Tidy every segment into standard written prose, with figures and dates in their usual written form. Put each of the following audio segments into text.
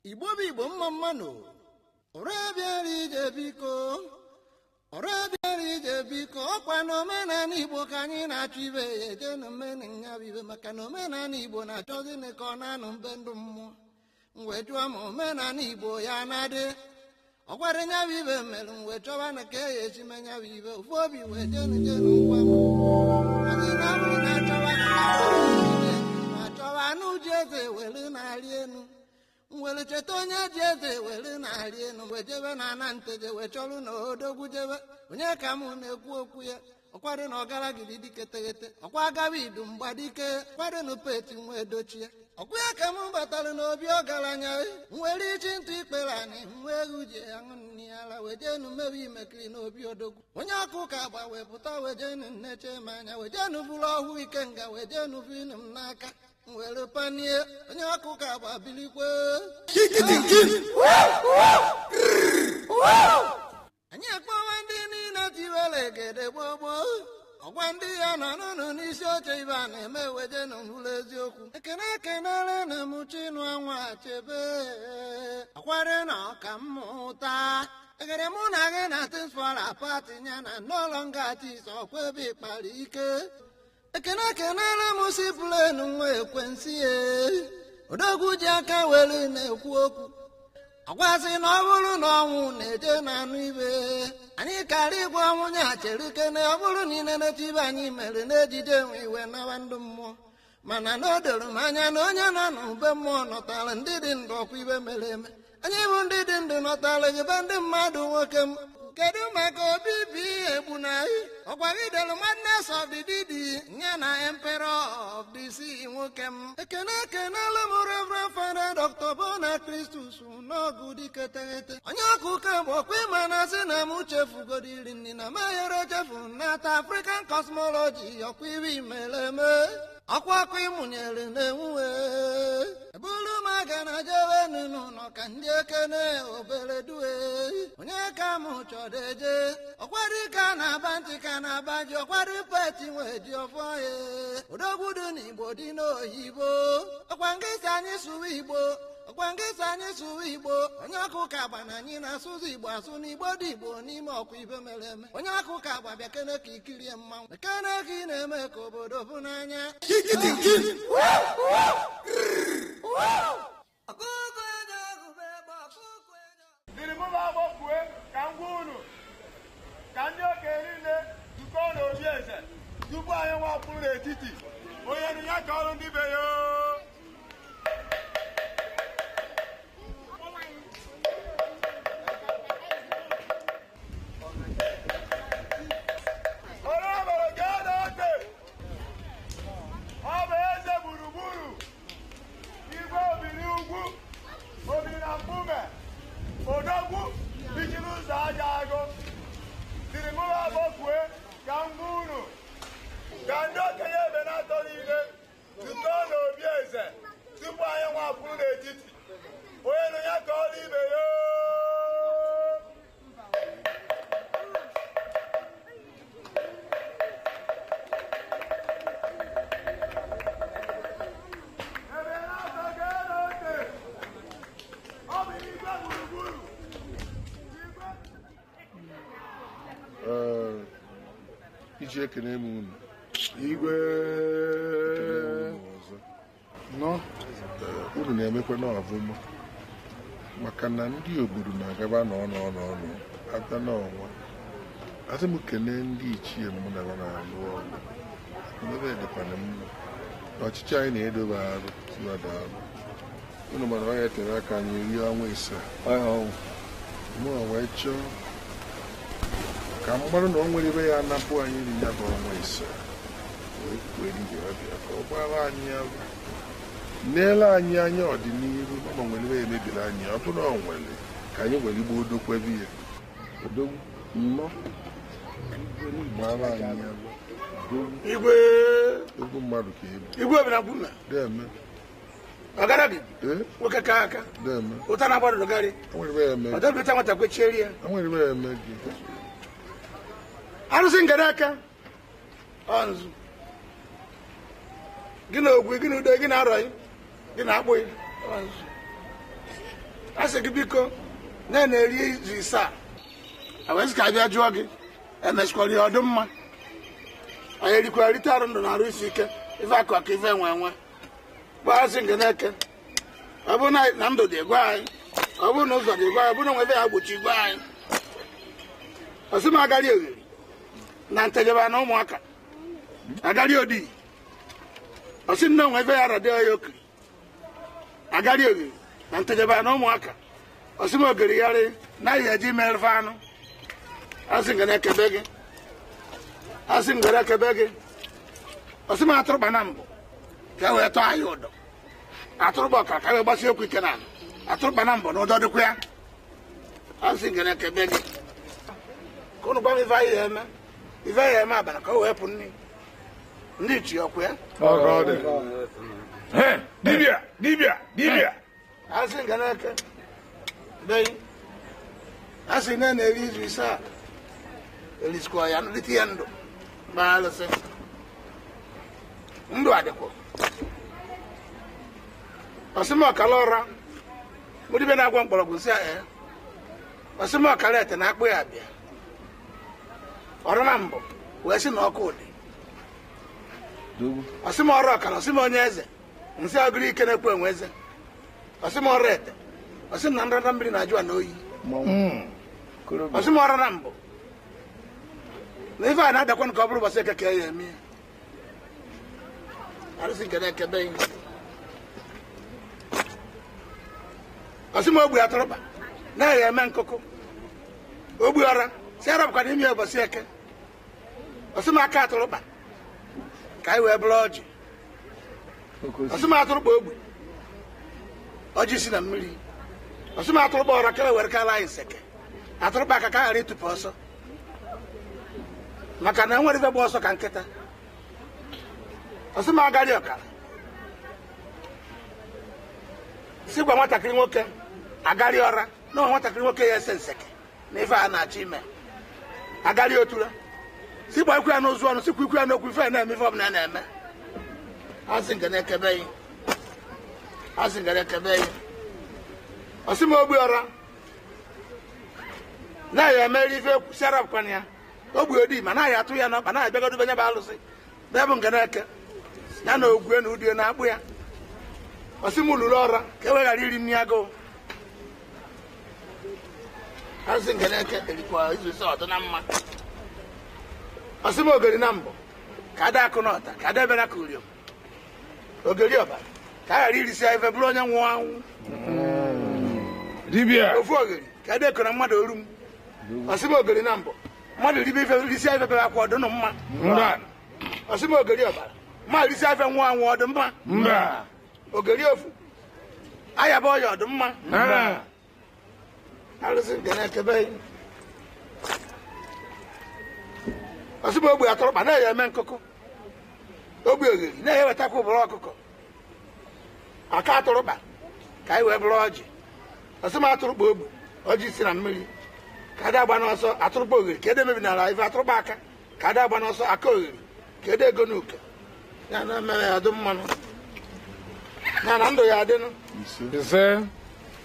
Igbo bụ Igbo, mma mmanụ. Ọrụ bịara ije, biko, ọrụ bịara ije, biko. Ọkwa na omenala Igbo ka anyị na-achọ ibe ya eje na omenanya bụ ibe, maka na omenala Igbo na-achọ gịnị ka ọ na-anụ mbe ndụ mmụọ. M wee jụọ ma omenala Igbo ya na-adị ọkwara nya bụ ibe mere. M wee chọba na ka e esi menya bụ ibe ofu obi wee jenu jenu ngwa m. Anyị na bụrụ na achọba na achọba anụ ji eze were na-arị enu, m were cheta onye ji eze were na-arị enu, wee jebe na ana nteje wee chọrọ na odogwu jebe. Onye ka mụ na-ekwu okwu ya? Ọkwadị na ọgaragidi dike teghete, ọkwa agaba idu mgbadike kwado na peti nwa edochie. Ọkwa ya ka m batara n'obi ọgaranya, m were ichi ntụ ikpere anyị, m wee egwu ji aṅụ nni ala, wee jenu mewe imekiri n'obi odogwu. Onye ọkụ ka agba wee pụta, wee jenu nneche m anya, wee jenu bụrụ ọhụụ ikenga, wee jenu bụ inu m n'aka, m were panie. Onye ọkụ ka agba bilikwe. Anyị akpọwa ndị niile tiwere egede gboo gboo, ọgwa ndị ya nọ n'ụlọ n'isi oche ibe a na-eme, weje n'ụlọ eziokwu. Ekene ekenere na m Chinụ anwa chebe akwari na ọka mmụta egere mụ na gị na Things Fall Apart ya na no longer artist, ọkwa ebe ịkpara ike. Ekene ekenere m si plenu nwa ekwensi e odogwu ji aka were na-ekwu okwu, ọgwasị na ọ bụrụ na ọnwụ na-eje na-anụ ibe anyị kara ịgwa nwunye a chere kene. Ọ bụrụ na inenecha ibe anyị mere n'ejije enwe iwe nawa ndụ mmụọ, mana na o doro m anya na onye nọ n'ube mmụọ nọtara ndị dị ndụ. Ọkwa ibe mere eme, anyị bụ ndị dị ndụ nọtara gị be ndị mmadụ. Nwoke m, kedu maka obi bi egbu na ọkwa gị dere Madness of the Didi ya na Emperor of the Sea? Nwoke m, ekene ekenela m Reverend Father Dr. Bona Christus n'ọgụ dike teghete, onye ọkụ kemgbe. Ọkwa ịma na sị na m chefugodo iri nri na mayere chefu nata African cosmology. Ọkwa ibe imere eme, ọkwa ọkụ ịmụnyere na-enwuwe ebulu m aga na jebe n'ụlọ ka ndị ekene obere due. Onye ka m chọrọ eje? Ọkwado ka na-aba ntị ka na-aba ji, ọkwado peti nwee ji ọfọ ya odogwu dị n'Igbo dị n'oyibo. Ọkwa nkịsị anyị sụwa Igbo, ọkwa nkịsị anyị sụwa Igbo. Onye ọkụ ka agba na anyị na-asụzụ Igbo asụ n'Igbo dị Igbo n'ime. Ọkwa ibe mere eme, onye ọkụ ka agba bịa kene ka ikirie mmanwụ kene ka ị na-eme ka obodo bụ n'anya. Ọkụkọ enye ọgụbe egbe, ọkụkọ enye. Dịrị mụ ma agbọkwue ka m gwa unu ka ndị okenye niile zukọọ n'obi eze tupu anyị nwa kwuru n'etiti onye nụ ya ka ọrụ ndị be ya oo. Onye ọbụla gee ntị. Ọ bụ eze gburugburu igwe obiri ugwu obiri na mkpume odogwu bichiri ụzọ aja agụ siri mụ agbọkwue ka m gwa unu ka ndị okenye ebe na-atọ niile zukọọ n'obi eze tupu anyị nwa kwuru n'etiti onye nụ ya ka ọrụ ibe ya oo. Ebe na-atọ gee ntị. Ọ bụ igwe gburugburu igwe. Ee, iji ekene m unu. Igwe. Ekene m unu ọzọ. Nọ. Ee, unu na-emekwa n'ọvụma maka na ndị obodo na-agaba n'ọnụ ọnụ ọnụ abịa n'ọnwa. Asị m kelee ndị ichie m na ha na-alụ ọrụ ebe dịkwana mma na ọchịchị anyị na-edobe arụ tiwada arụ unu, mana ọ ya tere aka anyị rie ọnwa 5 mụ wee chọọ ka m gbarụ na o nwere ebe ya anapụ anyị iri ya bụ ọnwa 5, wee kwue dibịa ọbịa ka ọ gbara anyị agwa neele anyị anya ọdịnihu. Ma nwere ebe ya emebiri anyị, ọ bụrụ na ọ nwere ka anyị nwere igbo odokwebe ya odogwu nnọọ gbara anyị agwa odogwu. Igwe. Egwu mmadụ ka ebu. Igwe obi na mkpume. Deme. Ọgaragi. Ee. Nwoke ka aka. Deme. Ụta na-agbado garị. O nwere ebe ya eme gị. Ọdọbịta nwata kwechieri ya. O nwere ebe ya eme gị. Arụsị ngara aka ọ nzu gị na ogwu gị na udo gị na arọghị gị na akpụghị ọ nzu. A sị gị biko na-eri izu isaa awezi ka abịa jụọ gị emesikwara ya ọdụ mma anyị erikwara rite arụ ndụ na arụ isi ike ife akụ akụ ife enwe enwe gbasị nke na-eke ọ bụrụ na ndụ dị gwa anyị ọ bụrụ na ụzọ dị gwa anyị ọ bụrụ na nwe ebe ya gbochi gwa anyị ọsị m agarị oghere na ntejebe na ụmụaka agarị odi ọsị nne nwe ebe ya radị ya okiri agarị oghere na ntejebe na ụmụaka ọsị m ogiri yarị na ihe eji merfe anụ asị ngere ekebe gị asị ngere ekebe gị ọsị m atụrụkpa na mbụ ka e wee tọọ anyị ụdọ atụrụkpa ọkara ka e wee gbasie okwu ike na ala atụrụkpa na mbụ na ụdọ dịkwa ya asị ngere ekebe gị ka ụnụ gwa m ife anyị ya eme ife ya eme abalị ka o wee pụ nri ndị ichie ọkụ ya Dibịa dibịa dibịa asị ngere eke beghị asị na na-eri izu isaa erisikwa ya nlite ya ndụ gbaa alụsị ndụ adịkwa ọsị m ọkala ụra mụ dibịa na-agwọ mkpọrọgwụ nsị ee ọsị m ọkala ete na akpụ ya bịa ọrụ na mbụ wee sị na ọkụ dị ọsị m ọrụ ọkara ọsị m onye eze nsị agụrụ ike na-ekwe enwe eze ọsị m ọrụ ete ọsị m na nrara mmiri na-ajụ na oyi ọsị m ọrụ na mbụ na ife a na-adakwa ka ọ bụrụ ụbọchị eke ka ya eme ya arụsị nke na-ekebe ihe ọsị m ogbi atụrụkpa na-eghe eme nkụkụ ogbi ọra si arabụkwa n'ime ya ụbọchị eke ọsị m aka atụrụkpa ka anyị wee bụrụ ọjị ọsị m atụrụkpa ogbi ọjị si na mmiri ọsị m atụrụkpa ọra ka e were kala anyị nseke atụrụkpa aka ka ghara ịtụpụ ọsọ maka na enwere ife gba ọsọ ka nkịta ọsị m agarị ọkara si gwa nwatakịrị nwoke agarị ọra na nwatakịrị nwoke ya ese nseke na ife a na-achọ ime agarị otura si gba ikwu ya n'ụzụ ọnụ sikwa ikwu ya n'okwu ife a na-eme ife ọbụla na-eme asị nke na-ekebe ya asị nke na-ekebe ya ọsị m ogbi ọra na-ya emeri ife siarapụkwana ya ogbi odi ma naghị atụ ya n'ọkpa naghị abịagodobe nye bụ alụsị n'ebe nke na-eke ya na ogwue na udie na-akpụ ya ọsị m lụrụ ọra ka e weghara iri nri agụụ asị nke na-eke erikwa izu ise ọdụ na mma ọsị m ogeri na mbụ ka ada akụ na ọta ka ada ebere ka uriom ogeri ọbara ka a ghara irisi ife bụrụ onye nwụọ anwụ dibịa ofu ogeri ka ada eko na mmadụ oru m ọsị m ogeri na mbụ mmadụ ribe ife risi ife bere akwa ọdụ nụ mma mba ọsị m ogeri ọbara mmadụ risi ife nwụọ anwụ ọdụ mma mba ogeri ofu ayaba ọya ọdụ mma mba arụsị nke na-ekebe ya ọsị m ogbe atọrọkpa na-enye eme nkụkụ ogbe ogeri na-ewetakwa ụbụrụ ọkụkọ aka atụrụkpa ka anyị wee bụrụ ọjị ọsị m atụrụkpa ogbu ọjị si na mmiri ka ada agba n'ọsọ atụrụkpa ogeri ka ede mebinara ife atụrụkpa aka ka ada agba n'ọsọ aka ogeri ka ede ego n'uke ya na mere ya dị mmanụ ya na ndụ ya adịnụ ise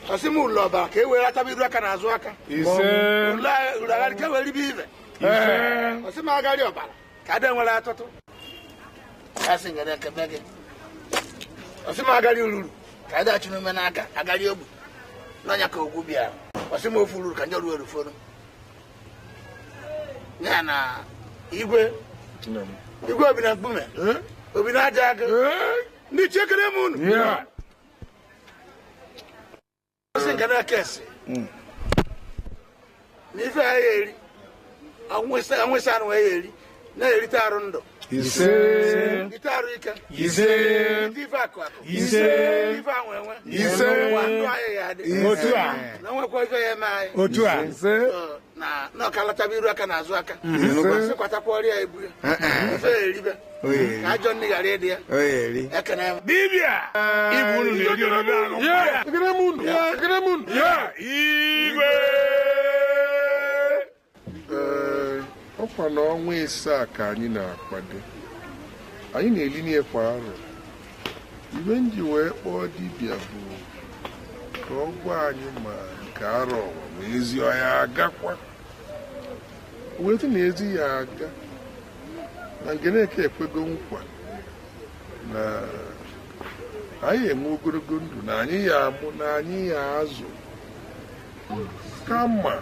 ọsị m ụlọ ọbara ka e were ataba iru aka na azụ aka ise ule agharị ka e were ribe ive ise ọsị m agharị ọbara ka ada nwere atụtụ ya sị ngere ekebe gị ọsị m agharị ururu ka ada achị n'ume n'aka agharị ogbu n'ọnya ka ogwu bịara ọsị m ofu ururu ka ndị ọrụ eruforo ya na igwe igwe obi na mkpume obi na aja agụ ndị chekere m unu ya ọsị nke na-eke esi na ife ha ya eri ọnwụ ịsa anụ ya eri na-erite arụ ndụ ise rite arụ ike ise rite ife akụ akụ Ise. rite ife anwe enwe Ise. Nwa ndụ anyị ya adị Otu a. na nwekwa ife ya eme anyị otu a ise So, na na ọkalataba iru aka na azụ aka Ise. sịkwatakwa ọrịa ebu ya ife ya eribe ka ajọ nri ghara ịdị ya ekene m dibịa igwe unu na-eri oriri anụ ya Ekene m unu! Ekene m unu! ya igwe Ee, ọkwa na ọnwa isaa ka anyị na-akwado anyị na-elinye kwa arọ ibe m ji wee kpọọ dibịa bụ ka ka ọ gwa anyị ma nke arọ ọnwa ma ezi ọya agakwa. Wee sị na ezi ya aga na Ngeneke ekwego nkwa na anyị enwe ogologo ndụ, na anyị ya amụ, na anyị ya azụ, kama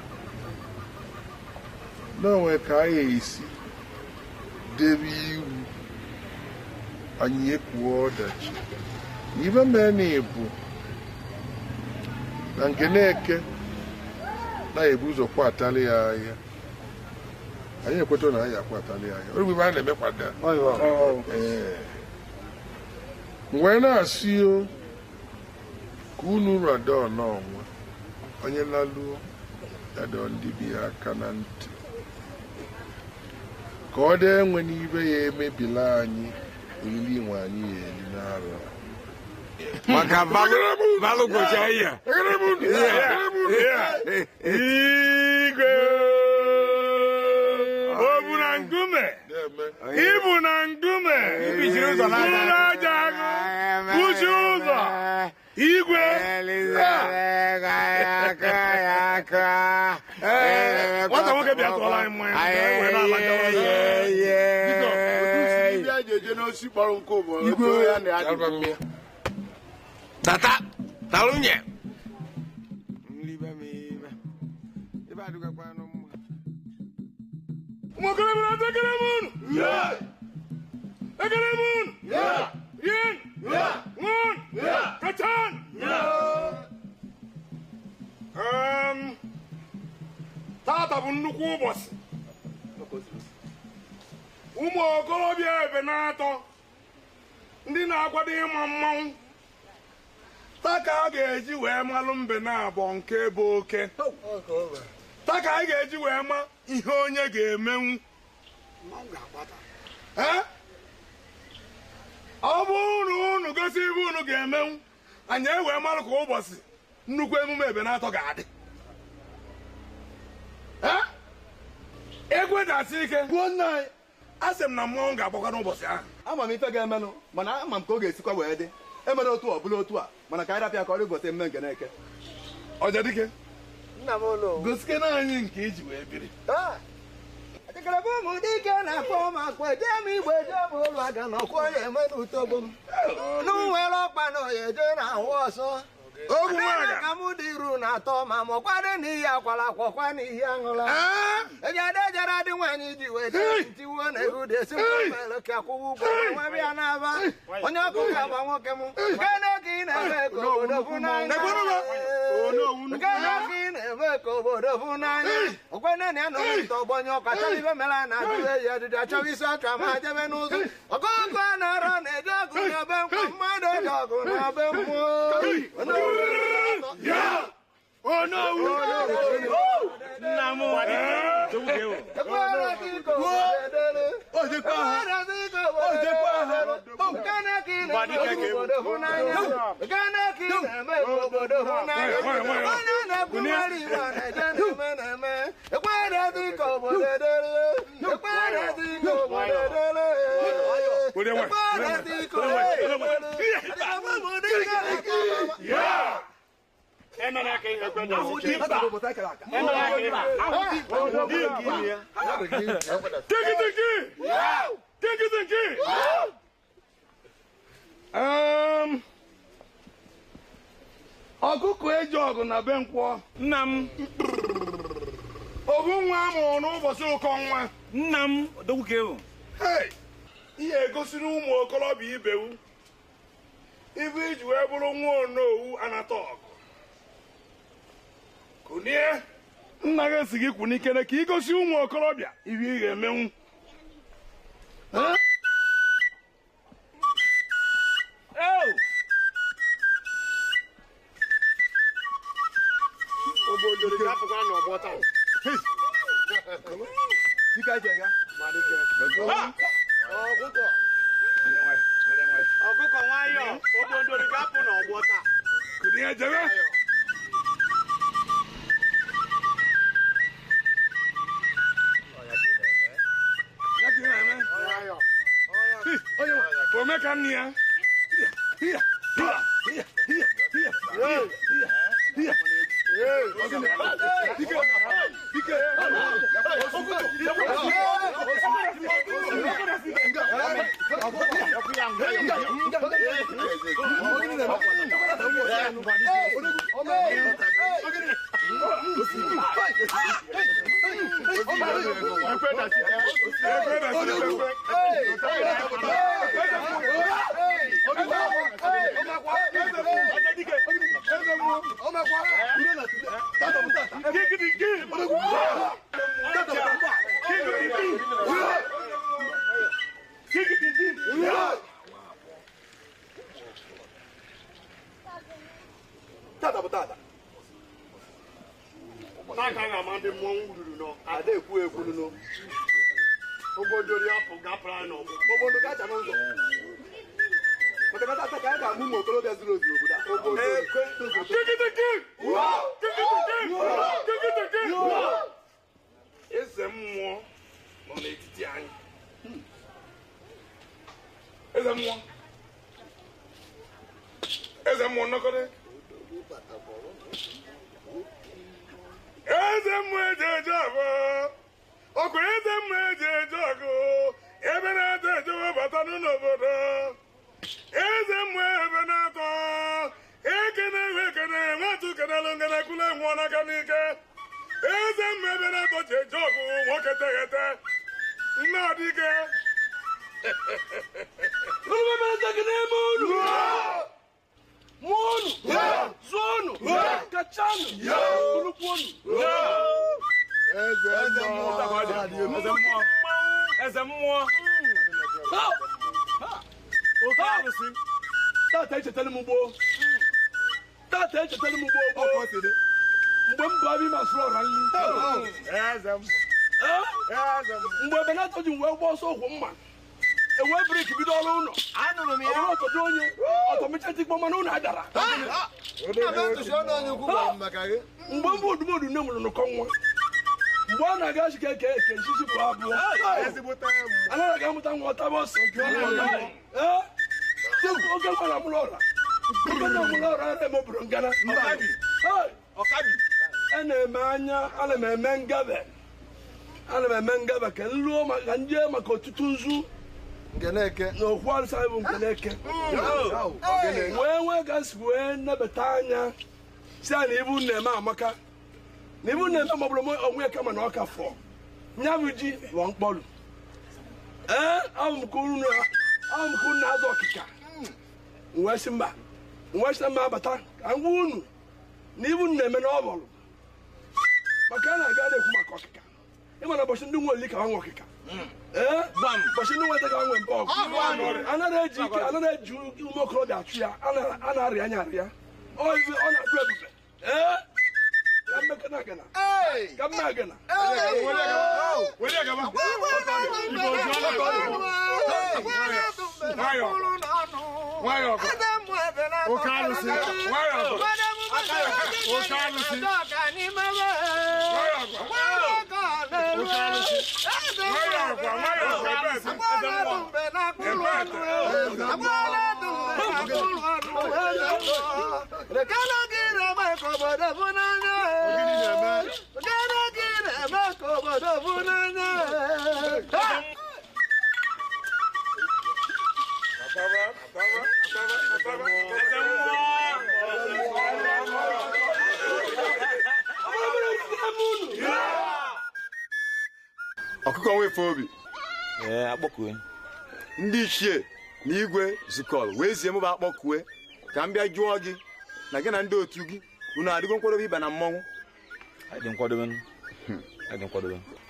na onwe ka anyị esi debe iwu anyị ekwuo ọdachi. Na ibe mere na ịbụ na Ngeneke na-ebu ụzọ kwatali ya ahịa, anyị ekweta na anyị akwatali ya ahịa. Orugbe a na-emekwada wee na-asị o ka unu rado n'ọnwa onye laluo ya dọọ ndị bi ya aka na ntị ka ọ dị enwe n'ibe ya emebila anyị oriri nwe anyị ya eri n'arọ. Maka balụgwụcha ihe. Igwe obu na nkume, ibu na nkume, buru aja agụ, buchi ụzọ, igwe. Nwata nwoke bịa tụọla anyị mmanya. Tata, talunye. Tata bụ nnukwu ụbọchị. Ụmụ okorobịa ebe na-atọ ndị na-akwado ịma mmanwụ taa ka a ga-eji wee malụ mbe na-abọ nke bụ oke. Taa ka a ga-eji wee ma ihe onye ga-emenwu. Ọ bụrụ na unu gosi ibe unu ga-emenwu, anyị ewee malụ ka ụbọchị nnukwu emume ebe na-atọ ga-adị. Egwedasị ike a sị m na mmanwụ ga-agbakwa n'ụbọchị ahụ. Ama m ife ga-emenụ, mana ama m ka ọ ga-esikwa wee dị. Emere otu ọ bụla otu a, mana ka anyị rapịa ka ọ dị ụbọchị emume Ngeneke. Ọjadike, gosikena anyị nke iji wee biri. Ụmụ dike na-akpọ m akpọ eje m igbe eje m ụlọ aga na ọkụ ya eme n'utobo m. N'ụwere ọkpa na oya eje na ahụ ọsọ. Ka m dị iru na-atọ ma mọkwadị n'ihi akwara akwọkwa n'ihi aṅụla. Ejede jere dị nwaanyị ji wee jee ntiwuo na erude si mere ka akwụwa ụgwọ nwa bịa n'aba. Onye ọkụ ga-agba nwoke m. Gịnị ka ị na-eme ka obodo fụ n'anya? Gịnị ka ị na-eme ka obodo fụ n'anya? Okwene na ya nọ n'ụtọ ọgbọnyụ ọkụ achọghị ibe mere a na-ajụ eyi ajụjụ achọghị isi ọchụ ama jebe n'ụzọ. Ọkụkọ a na-arọ na-eje ọgụ na be nkwọ, mmadụ eje ọgụ na be mmụọ. Ọkụkọ eji ọgụ na be nkwọ nna m, obu nwa amụrụ n'ụbọchị ụkọ nwa nna m odogwukewu. Ihe egosiri ụmụ okorobịa ibewu ibe iji wee bụrụ nwa onowu anata ọgụ. Kunie nna gị si gị kwunikere ka igosi ụmụ okorobịa ibe ị ga-emenwu. Ọkụkọ nwayọọ, obodo ga-apụ n'ọgbọ taa. Kunie jebe. Omeka nni ya. Eze mmụọ nọ n'etiti anyị. Eze mmụọ. Eze mmụọ nnọkọrọ. Eze mmụọ eji eje ọgụ. Ọkụ eze mmụọ eji eje ọgụ. Ebe na-atọ ejewe bata n'obodo. Eze mmụọ ebe na-atọ. Ekene ekene nwatụ kenelụ ngene kwule nwụọ n'aka n'ike. Eze mmụọ ebe na-atọ ji eje ọgụ nwoke teghete. Nne ọdịke. Mụọnụ, zụọnụ, kachanụ, bụrụkwuonụ. Eze mmụọ. Oke arụsị. Tata echetara m gboo. Tata echetara m gboo gboo. Mgbe m bụ abịa ma sụrụ ọra nri. Mgbe Ebenator ji wee gba ọsọ ụkwụ mma. Enwe brik bido ọrụ ụlọ. Ọ bụrụ ọtọdụ onye ọtọmịcha tikpọ mana ụlọ adara. Mgbe mbụ odumodu nne mụrụ nụkọ nwa. Mgbe ọ na-aga chike eke eke nchichi bụ abụọ. Anaghị aga amụta nwa ọtaba ọsọ. Oge nwa na mụrụ ọra. Oge nwa mụrụ ọra ara eme oburu ngana. A na-eme anya, ana m eme ngabe. Ana m eme ngabe ka m lụọ maka nje maka ọtụtụ nzu. Na okwu arụsị bụ nke na-eke. Wee nwee ka si wee nnebata anya si a na ibu na-eme amaka. Na ibu na-eme maọbụrụ onwe ya kama na ọka fọ. Nya bụ ji bụ mkpọrụ. Ee, ahụ m ka unu na-azụ ọkịka. Wee sị mba, wee sị mba abata ka m gwa unu na ibu na-eme na ọ bọrụ. Maka a na-aga na-ekwu maka ọkịka. Ịma na ụbọchị ndị nwe oli ka ha nwe ọkịka. Ee, ụbọchị ndị nweta ka ha nwe mba ọgụ. Anaghị eji ike, anaghị eji ume okorobịa achụ ya, a na-arịa anya arịa. Ọ na-adụ ebube. Ee, ka mmekọ na-agana. Ka mma agana. Ọkụkọ nwefe obi. Ee, akpọkue. Ndị ichie na igwe zukọrọ wee zie m bụ akpọkue ka m bịa jụọ gị na gị na ndị otu gị unu adịgo nkwadobe ịba na mmọnwụ.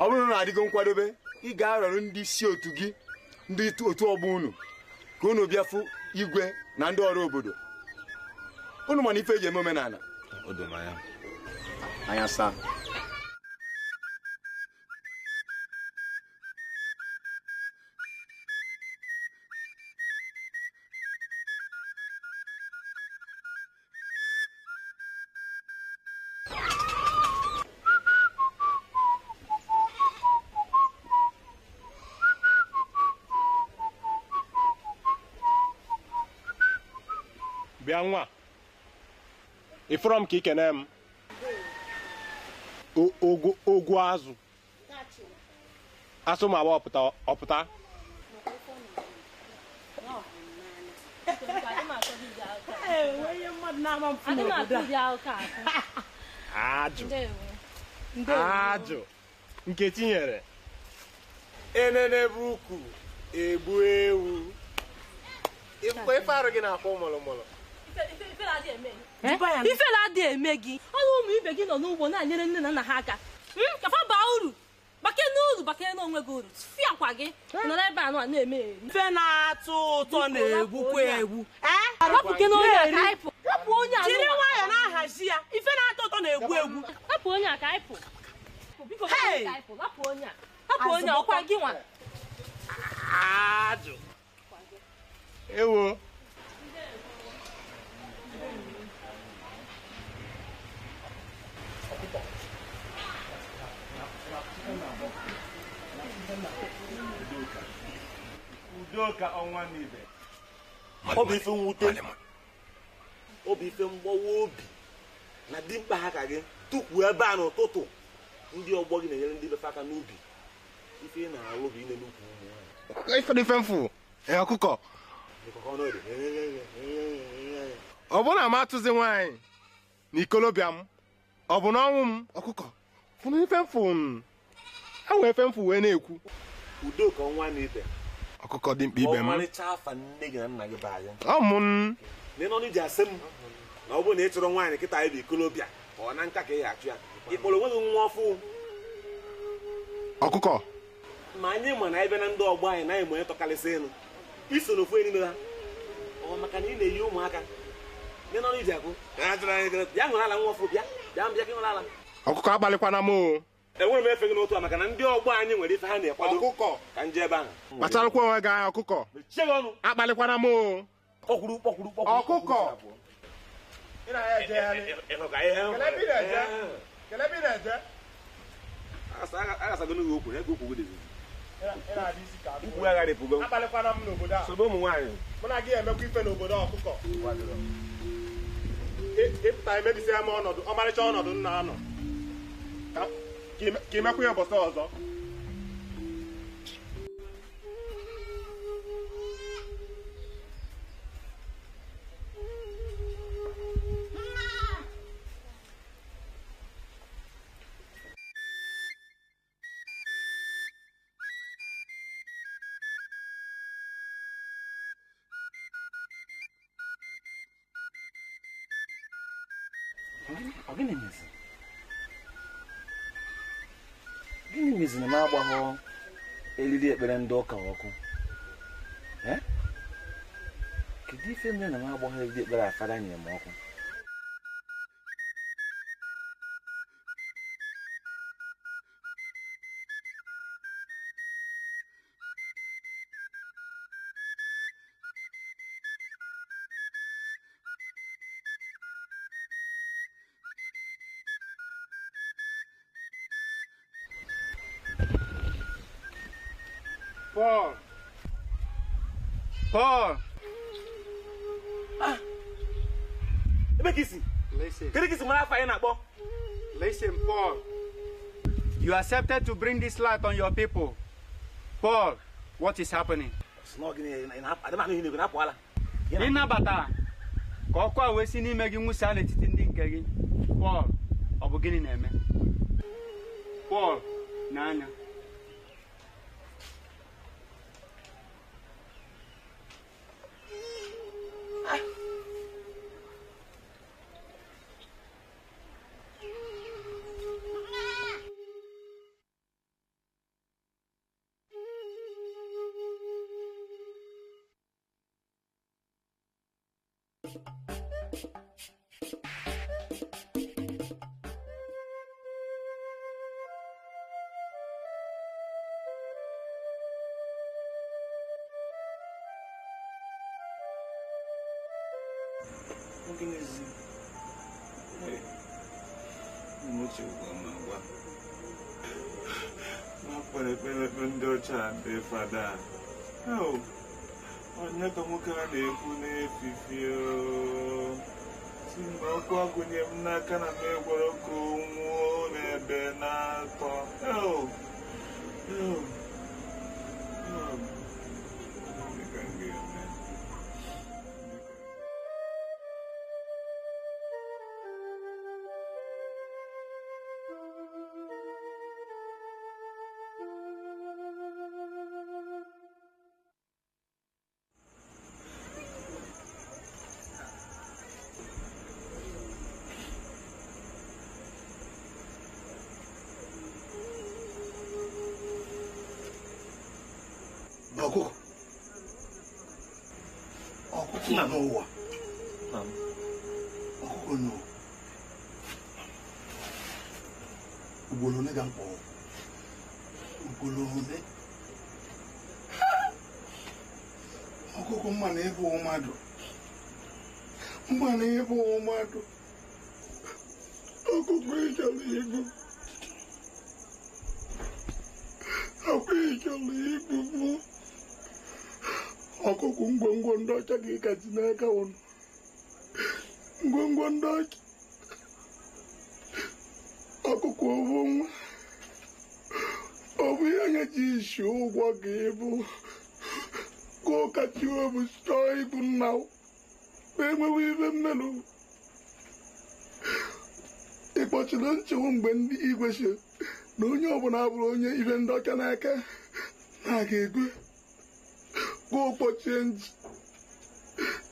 Ọ bụrụ na adịgo nkwadobe, ị ga-arọrọ ndị isi otu gị, ndị otu ọgbọ unu ka unu bịa fụ igwe na ndị ọrụ obodo. Unu mana ife eji eme omenala. Anya saa. Bịa nwa, ịfụrọ m ka ikene m. Ogwu azụ. Asụ ma agba ọpụta ọpụta. Ajụ. Ajụ. Nke tinyere. Enene bụ ukwu egbu ewu. Ịfụkwa ife arụ gị na-akwụ mụlụmụlụ. Ife na-adị eme gị. Ọrụ ụmụ ibe gị nọ n'ugbo na-enyere nne na nna ha aka. Ka fa baa uru. Bake n'uru bake n'onwe gị uru. Fịa kwa gị. Nọrọ ebe a na-eme eri. Ife na-atọ ụtọ na-egbukwa egbu. Rapụ gị n'onye a ka anyị pụ. Rapụ onye a. Jiri nwayọọ na-ahazi ya. Ife na-atọ ụtọ na-egbu egbu. Rapụ onye a ka anyị pụ. Biko ka anyị pụ. Rapụ onye a. Rapụ onye ọkwa gị nwa. Ajụ. Ewo. Udoka ọnwa n'ibe. Ọ bụ ife mwute. Ọ bụ ife mgbawa obi na dimkpa ha ka gị tukwuo ebe a n'ụtụtụ ndị ọgbọ gị na-enyere ndị befe aka n'ubi. Ife ị na-alụ bụ ine n'ukwu ụmụ nwaanyị. Ife dị mfe ọkụkọ. Ọ bụ na m atụzi nwaanyị na ikolobịa m, ọ bụ na ọnwụ m ọkụkọ. Fụnụ ife mfụ m. Ha nwee ife mfụ wee na-ekwu. Udoka ọnwa n'ibe. Ọkụkọ dị mkpa ibe m. Ọmarịcha afa nne gị na nna gị bụ anyị. Ọ mụ n. N'ịnọ n'iji asị m na ọ bụrụ na ị chọrọ nwaanyị kịta anyị bụ ikolobịa ọ na nka ka ị ga-achụ ya. Ị kpọrọ onwe gị nwa ọfụ. Ọkụkọ. Ma anyị ma na anyị bịa na ndị ọgbọ anyị na anyị ma onye tọkarịsị elu. Iso n'ofu onye n'ime ha. Ọ maka na ị na-eyi ụmụaka. N'ịnọ n'iji akụ. Bịa ṅụrụ ala nwa ọfụ bịa. Bịa bịa ka ị ṅụrụ ala. Ọkụkọ agbalịkwana m o. Enwere m efe gị n'otu a maka na ndị ọgbọ anyị nwere ife ha na-ekwado. Ọkụkọ. Ka nje ebe ahụ. Kpacharakwa onwe gị anya ọkụkọ. Mechie gị ọnụ. Akpalịkwana m o. Kpọkwuru kpọkwuru kpọkwuru. Ọkụkọ. Akpalịkwana m n'obodo a. Sobe ụmụ nwaanyị. Mụ na gị emekwa ife n'obodo ọkụkọ. Ịpụta emebisia m ọnọdụ ọmarịcha ọnọdụ m na-anọ. Ka imekwa ya ụbọchị ọzọ. Gịnị mezi? Gịnị mezi na m agbaghọ eriri ekpere ndị ụka ọkụ? Kedu ife mere na m agbaghọ eriri ekpere afada nyere m ọkụ? Paul. Paul. Ah. Listen. Listen, Paul. You accepted to bring this light on your people. Paul, what is happening? Ịnabata ka ọkụ a wee si n'ime gị nwụsa n'etiti ndị nke gị. Paul, ọ bụ gịnị na-eme? Paul, n'anya. Onye ka nwoke a na-ekwu n'efifie si mgbe ọkụ agụnye m n'aka na m egwere ka o nwuo n'ebe. ebe na-atọ. Ọkụkọ ọkụkọ nọ n'ụwa, ọkụkọ nọ ugboro ole ga mkpọ ugboro ole ọkụkọ mma na ịbụ mmadụ, mma na ịbụ mmadụ, ọkụkọ ịchọrọ igbu, ọkụkọ ịchọrọ igbu mụ. Ọkụkọ ngwongwo ndị ọcha gị kachi n'aka ụnụ, ngwongwo ndị ọcha, ọkụkọ obu nwa, ọ bụ ihe anya ji isi ụgwọ ka ịbụ ka ụkachi obu chọọ ibu nna ma enwewe ibe mmerụ. Ịkpọchiri nchewu mgbe ndị igwe si na onye ọbụla abụrụ onye ibe ndị ọcha n'aka na-aga egwe kpọchie nji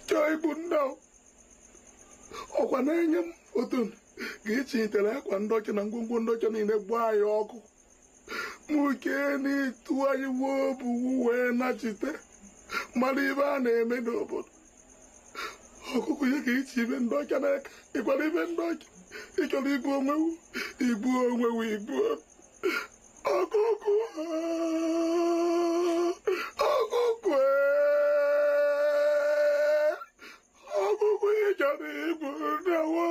chọọ igbu nna ọkwa na-enye m otu ga-echinyetere akwa ndị ọcha na ngwongwo ndị ọcha niile gbaa ya ọkụ mụ kee n'ịtụ anyị wuo bụ wee nachite mmadụ ibe a na-eme n'obodo. Ọkụkọ ya ka iche ibe ndị ọcha n'aka ịkwara ibe ndị ọcha ịchọrọ igbu onwewu igbu onwewu igbu ọkụkọ ọkụkọ ọkụkọ ịchọrọ igbu nnawo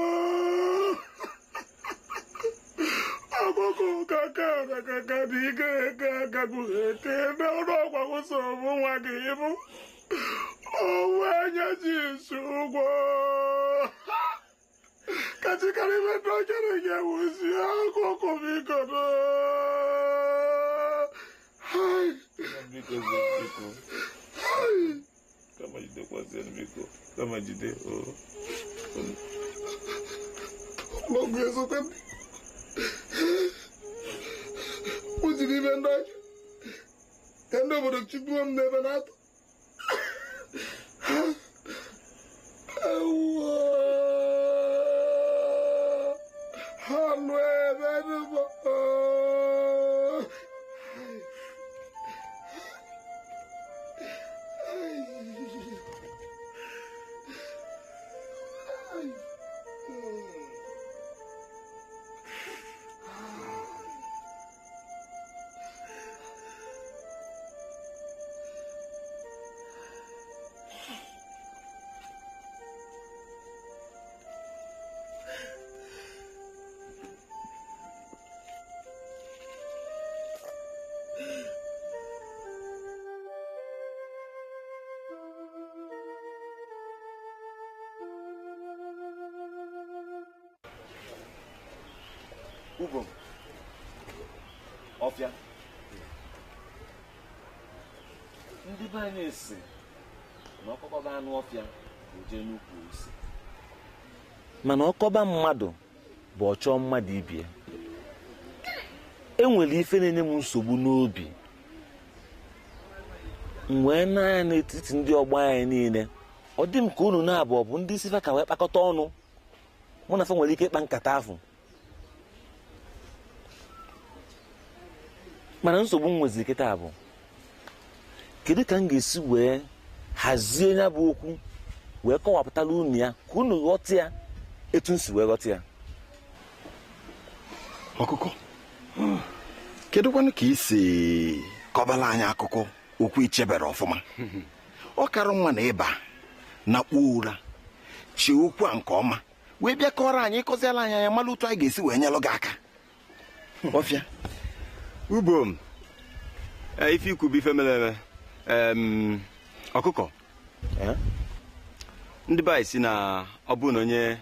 ọkụkọ kaka kaka dị ike eke akagbughị eke n'ọnụ ọgwagwụ so bụ nwa gị ịbụ onwe anya ji isi ụgwọ kachikarị ibe ndị ọcha na-enye wuzi ọkụkọ biko. Biko, biko. Kama jide kwasịrị biko. Kama jide o. Ọlọ́gùn ezote ndị. Mụ jiri ibe ndị ọcha. Ka ndị obodo chigbuo m n'ebe na-atọ. Ewuo. Ha lụ ebe n'ụbọ. Ubom ọfịa ndị be anyị si na ọkọkọba anụ ọfịa bụ jee n'ukwu ose, mana ọkọba mmadụ bụ ọchọọ mmadụ ibie. Enwere ife na-enye m nsogbu n'obi m wee na-anya n'etiti ndị ọgbọ anyị niile. Ọ dị m ka unu na-abụ ọ bụ ndị isi fa ka wee kpakọta ọnụ mụ na fa nwere ike ịkpa nkata ahụ, mana nsogbu m nweziri kịta bụ kedu ka m ga-esi wee hazie ya bụ okwu wee kọwapụtara unu ya ka unu ghọta ya etu m si wee ghọta ya. Ọkụkọ, kedu kwanụ ka i si kọbala anyị akụkọ okwu ichebere ọfụma? Ọ kara nwa na ịba na kpuo ụra chie okwu a nke ọma wee bịa kọrọ anyị, ịkọziala anyị anya mara otu anyị ga-esi wee nyelụ gị aka. Ọfịa Ubom, ife ikwu bụ ife mere eme. Ọkụkọ, ndị be anyị si na ọ bụ na onye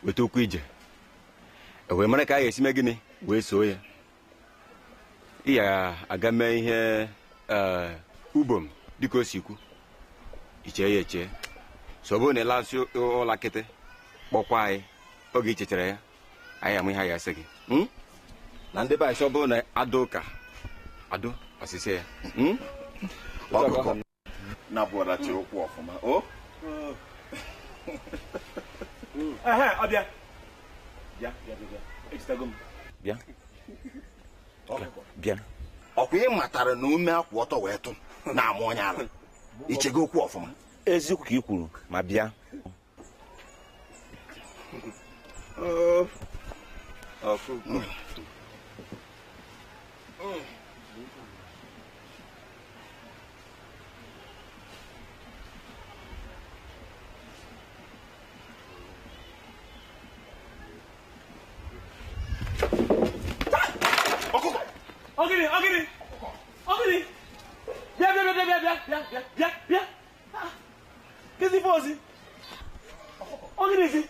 weta okwu ije e wee mara ka a ga-esi mee gịnị Wee soo ya. Ị ya aga mee ihe ubom dịka o si kwu. Ichee ya eche. So ọ bụrụ na ịlasị ụlọ kịtị kpọkwa anyị oge i chechara ya anyị amụ ihe anyị asị gị. Na ndị be anyị sị ọ bụrụ na adụ ụka adụ ọsịsị ya. Ọkụkọ na-abụọdachi ụkwụ ọfụma o. Ọbịa. Bịa, bịa, bịa. Echetago m. Bịa. Bịa. Ọkwa ị matara na ume akwụ ọtọ wee tụ na-amụ onye ala. Ichego okwu ọfụma. Eziokwu ka ị kwuru ma bịa. Ọkụkọ. Ogini, ogini, ogini. Bịa, bịa, bịa, bịa, bịa, bịa, bịa, bịa. Kezi ife ozi. Ogini zi.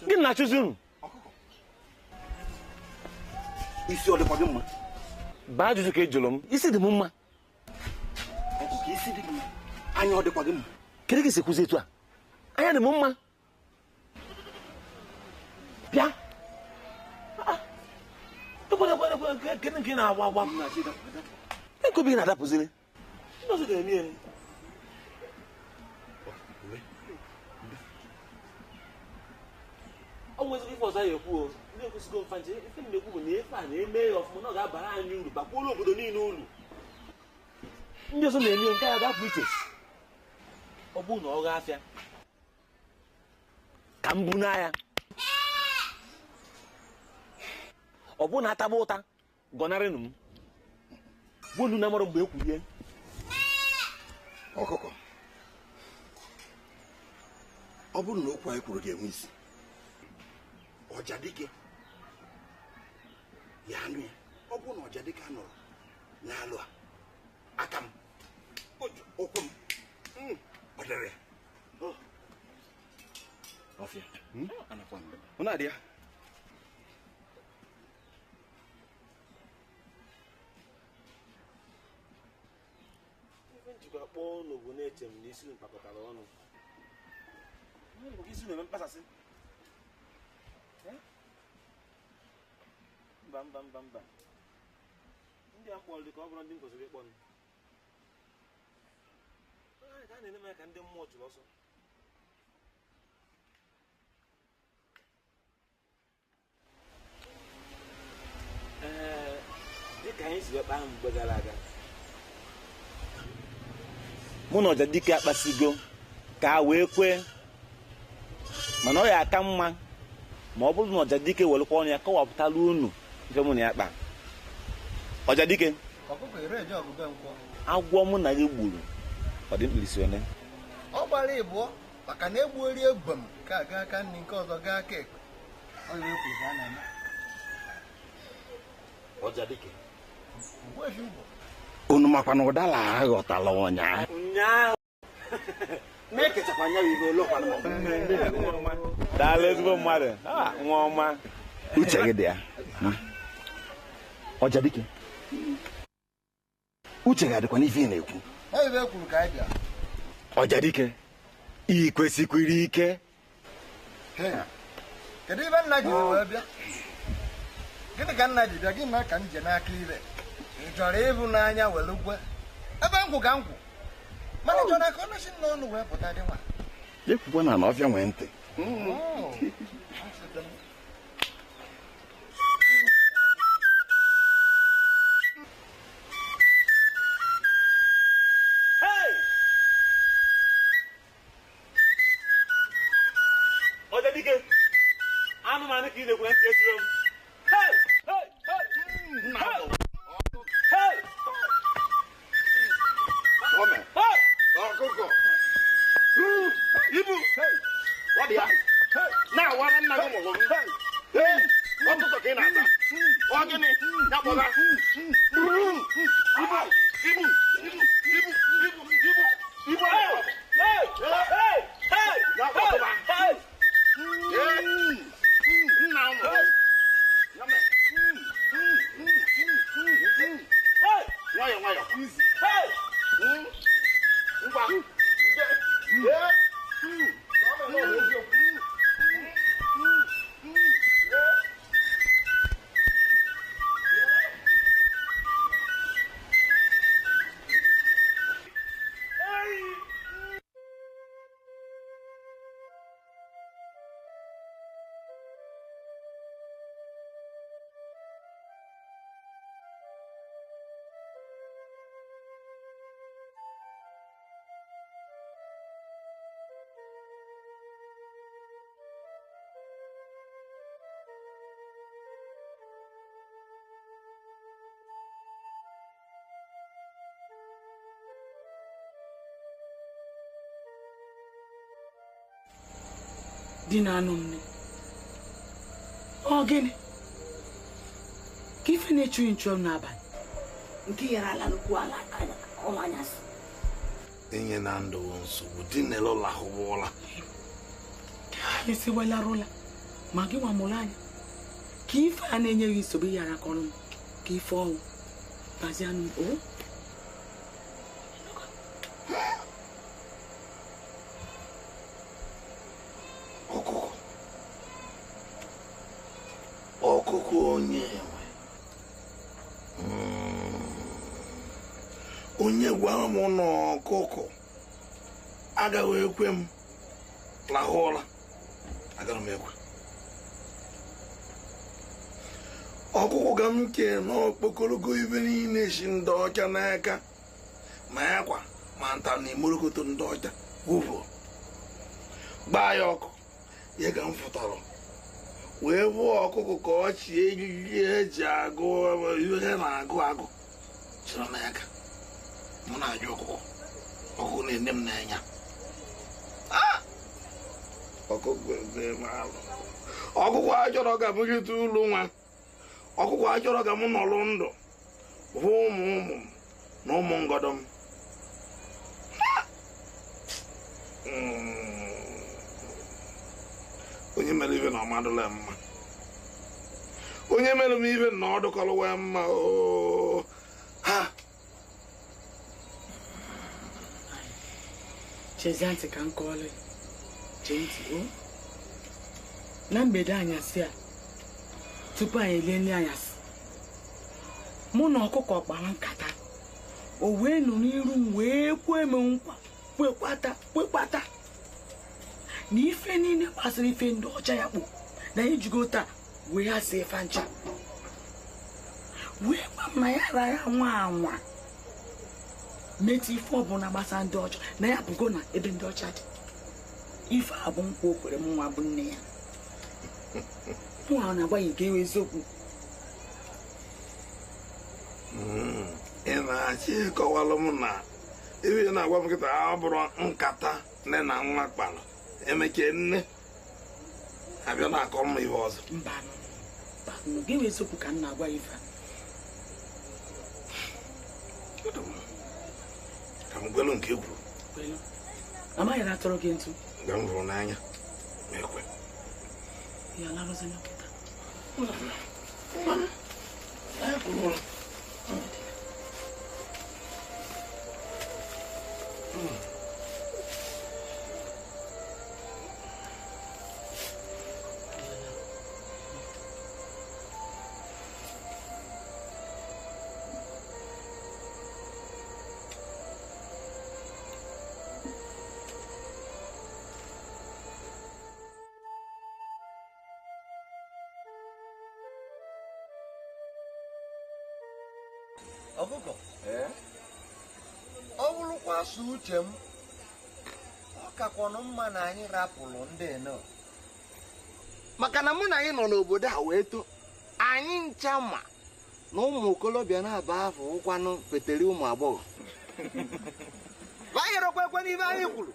Gịnị na-achụzi unu? Isi ọ dịkwa gị mma? Baa ajụjụ ka ị jụrụ m. Isi dị m mma. Ọkụkọ isi dị gị mma. Anya ọ dịkwa gị mma? Kedu ka isi kwuzi etu a? Anya dị m mma. Bịa. Kedu nke na-agwa agwa? Nke obi na-adapụziri. Ndị ọzọ ga-eme ya. Ọ nwezigbo ife ọzọ ya ekwu o. Ndị ekwesịgo mfa nche ife na-ekwu bụ na ife a na-eme ya ọfụma na ọ ga-abara anyị uru bakwuola obodo niile uru. Ndị ọzọ na-eme nke a ga-apụ iche. Ọ bụrụ na ọ gaa afịa ka m bu n'ahịa. Ọ bụrụ na ataba ụta gọnarịnụ m. Gbonu na mara mgbe ekwurie. Ọkụkọ, ọ bụrụ na okwu anyị kwuru ga-enwe isi, Ọjadike ya anụ ya. Ọ bụrụ na Ọjadike anọrọ n'alụ a, aka m, ụkwụ m, ọ dịrị ya. Ọfịa. Unu adị ya? Njikwa kpọọ unu bụ na-eche m na isi unu kpakọtara ọnụ. Isi unu eme mkpasasị. Mba mba mba mba. Ndị a mkpọrọ dị ka ọ bụrụ ndị m kwesịrị ịkpọ nụ. A na-eme ya ka ndị mmụọ chụrụ ọsọ. Ee, dịka anyị si wee kpaa mgbe gara aga, mụ na Ọjadike akpasigo ka a wee kwee, mana ọ ya aka mma ma ọ bụrụ na Ọjadike welụkwa ọnụ ya kọwapụtara unu ife mụ na ya kpa. Ọjadike, agwọ mụ na gị gburu ọ dị mkpirisi one? Ọ gbara ịbụọ maka na egbuori egbe m ka aga aka nri nke ọzọ gaa aka ekpe. Ọ ya ekwuru ka a na-eme. Ọjadike, unu makwa na ụdala aghọtala ụnyaahụ. Ụnyaahụ. Daalụ ezigbo mmadụ. Nwa ọma. Uche gị dị ya. Ọjadike, uche gị adịkwa n'ife ị na-ekwu. Ọjadike, ị kwesịkwara ike. Kedu ibe nna ji wee bịa? Gịnị ka nna ji bịa? Gịnị ka m je n'aka ire? Ị chọrọ ịbụ n'anya were gwe ebe nkwụ ka nkwụ, mana ị chọrọ ka ọ nọsi n'ọnụ wee pụta dị nwa. Ekwukwa na ọfịa nwee ntị. Ọjadike, anụmanụ ka ị na-ekwu na ntị echiro m. Ọkụkọ. Ibu. Ọ dị ya. Na-awara nna gị mụrụ m. Ọkụkọ ka ị na-ata. Ọ gịnị? Ya kpọga. Ibu. Ibu. Ibu. Ibu. Ibu. Ibu. Ibu. Ya kpọtụba. Di na-anụ nne. Ọ gịnị? Ka ife na-echu nchu n'abalị nke yara ala nnukwu ala ọnwa anyasị. Inye na ndụ nsogbu di na-elu lahụwụla. Esiwelarụla ma gị nwa mụrụ anya ka ife a na-enye gị nsogbu yara aka ọnụ ka ife ọnwụ bazie o. Ọkụkọ onye nwe onye gwara m na ọkụkọ agaghị ekwe m lahụ ụra, agaghị m ekwe. Ọkụkọ ka m kee n'okpokologo ibe niile si ndị ọcha n'aka ma akwa ma nta na imorokoto ndị ọcha gwụpụ gbaa ya ọkụ ya ka m fụtara wee bụ ọkụkọ ka ọ chie ejiji eji agụ ihe na-agụ agụ chịrị n'aka. Mụ na-ajụ ọkụkọ, ọkụkọ na-ene m n'anya. Ọkụkọ ọkụkọ achọrọ ka m rite ụlọ nwa, ọkụkọ achọrọ ka m nọrọ ndụ hụ ụmụ ụmụ m na ụmụ ngọdọ m. Onye mere ibe na ọmadụla mma, onye mere m ibe na ọ dụkọrọ mma. Ha chezie ntị ka m kọọlụ chee ntị o. Na mgbede anyasị a tupu anyị elie nri anyasị, mụ na ọkụkọ kpara nkata, o wee nụ n'iru m wee kwee m nkwa kwekwata na ife niile gbasara ife ndị ọcha ya kpụ na ijigo taa wee ya si ife ncha wee gwa m na ya ra ya nwa anwa metụ ife ọbụla gbasara ndị ọcha na ya bụgo na ebe ndị ọcha dị. Ife a bụ nkwa o kwere m nwa bụ nne ya. Mụ ahụ na-agwa ya nke eziokwu. Ị na-achọ ịkọwalụ m na ebe ị na-agwa m nkịta ọ bụrụ nkata nne na nwa kpara emeke nne abịa na-akọ m ihe ọzọ. Mba, gị eziokwu ka m na-agwa ife a. Ka m gwelu nke kwuru. Amaghị na atọrọ gị ntụ. Mgbe m hụrụ n'anya ma ekwe. Ya larụzi nkịta. Ọkụkọ, ọ bụrụkwa so uche m, ọ kakwanụ mma na anyị rapụrụ ndị nọ, maka na mụ na anyị nọ n'obodo a wee too, anyị ncha ma na ụmụ okorobịa na-aba afọ ụkwanụ petere ụmụ agbọghọ. Banyerokwa ekwe n'ibe anyị kwuru.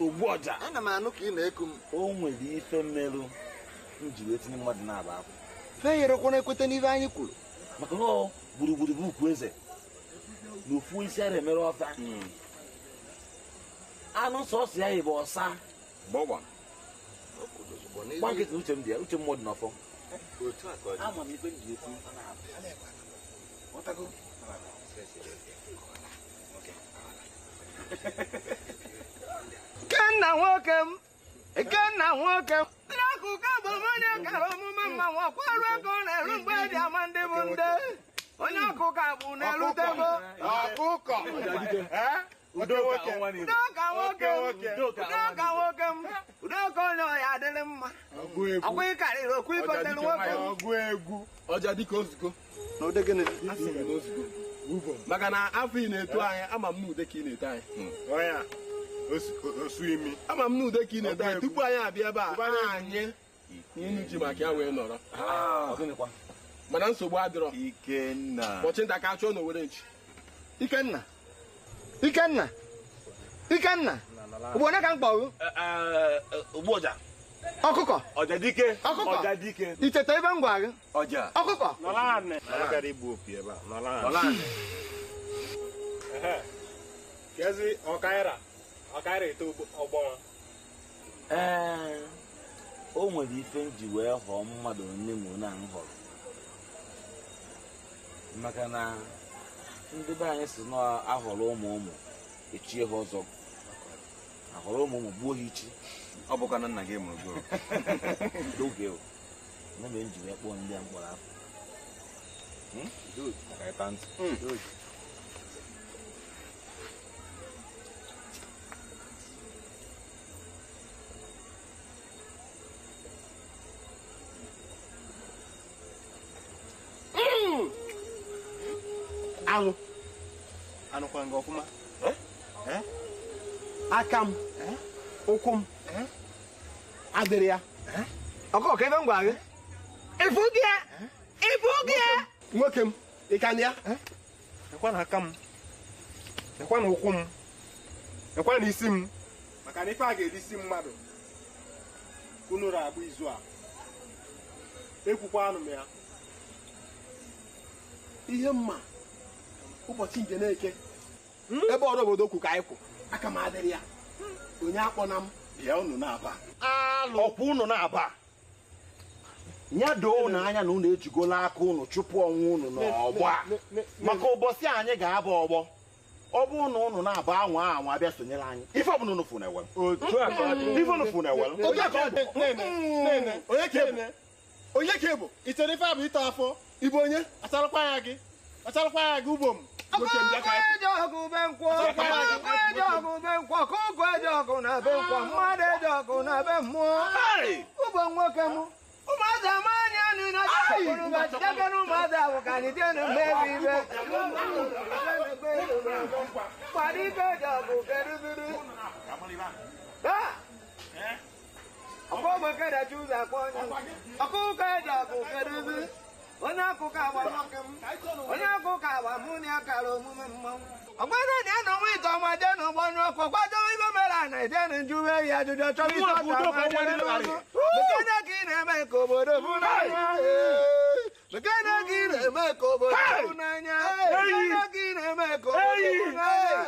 Ogbu ọja, ana m anụ ka ị na-eku m. O nwere ife mmerụ m ji wee tinye mmadụ na-aba afọ. Feyerokwana ekweta n'ibe anyị kwuru. Maka na ọ gburugburu bụ ukwu eze na ofu isi ara emere ọfa anụ sọsọ ya bụ ọsa gba nkịtị. Uche m dị ya, uche mmụọ dị n'ọfọ. Ama m ife m ji eti. Ikenna nwoke m, Ikenna nwoke m, n'akụkụ bụ onye kara omume mmanwụ ọkwarụ ego na-eru mgbe eji ama ndị bụ ndị onye ọkụkọ bụ na-erutego. Ọkụkọ Udoka nwoke m, Udoka nwoke m, Udoka onye ọya adịrị mma. Ọkwa ịkarịrị okwu igotere nwoke m. Ọgụ egwu ọja dịka ozugo. Maka na afọ ị na-eto anyị, ama m na ude ka ị na-eto anyị. Ama m na ude ka ị na-eto anyị tupu anyị abịa ebe a anyị inu ji maka ya wee nọrọ. Mana nsogbu adịrọ. Ikenna. Ụbọchị nta ka achụọ n'Owere nchi. Ikenna, Ikenna, Ikenna. Ugbo one ka m kpọrọ? Ogbu ọja. Ọkụkọ. Ọja dike. Ọkụkọ. Ọja dike. I cheta ebe m gwa gị? Ọja. Ọkụkọ. Nọrọ anị. Agara igbu opi ebe a. Nọrọ anị. Kezi ọkaira. Ọkaira eto ọgbọ nwa. Ee, o nwere ife m ji wee họọ mmadụ nne m na m họrọ. Maka na ndị be anyị si na ahọrọ ụmụ ụmụ echie ha ọzọ. Ahọrọ ụmụ ụmụ gbuo ha ichi. Ọ bụkwa na nna gị mụrụ gị. N'oge o. Nne m ji wee kpọọ ndị a mkpọrọ afọ. Alụ. Anụkwa gị ọfụma. Aka m, ụkwụ m, adịrị ya. Ọkụkọ ka ebe m gwa gị? Ịfụ gị ya? Ịfụ gị ya? Nwoke m, ị ka na ya? Ekwa na aka m, ekwa na ụkwụ m, ekwa na isi m. Maka na ife a ga-eri isi mmadụ kunuru agba izu a. Ekwukwa anụ m ya. Ihe mma ụbọchị nje na-eke ebe ọrụ obodo kwu ka anyị kwụ aka m adịrị ya onye akpọna m bịa unu na-aba ọkwa unu na-aba ya doo unu anya na unu ejigola aka unu chụpụ onwe unu n'ọgbọ a maka ụbọchị anyị ga-aba ọgbọ ọ bụ na unu na-aba anwa anwa bịa sonyere anyị ife ọbụla unu fụ na-ewere ife unu fụ na-ewere onye ka ịbụ ị chere ife a bụ ịta afọ ịbụ onye acharakwa ya gị acharakwa ya gị ugbo m. Ọkụkọ eji ọgụ be nkwọ, ọkụkọ eji ọgụ be nkwọ, ọkụkọ eji ọgụ na be nkwọ, mmadụ eji ọgụ na be mmụọ. Ugbo nwoke m, ụmụazị ama anya niile jekere ụmụazị ahụ ka anyị jee na mmebi ibe. Kwado ike eji ọgụ kerubiri. Ọkụkọ eji ụzọ akpọ onye. Ọkụkọ eji ọgụ kerubiri. Onye akụkọ agba nwoke m, onye akụkọ agba mụ na ya kara omume mmanwụ. Ọgbada na ya na onwe ite ọma jee na ọgbanyụ ọkụ kwadobe ibe mere a na eje na njuwe ya ajụjụ chọrọ isi ọcha ma jere n'ụzụ. Bekene ka ị na-eme ka obodo fụ n'anya. Bekene ka ị na-eme ka obodo fụ n'anya. Bekene ka ị na-eme ka obodo fụ n'anya.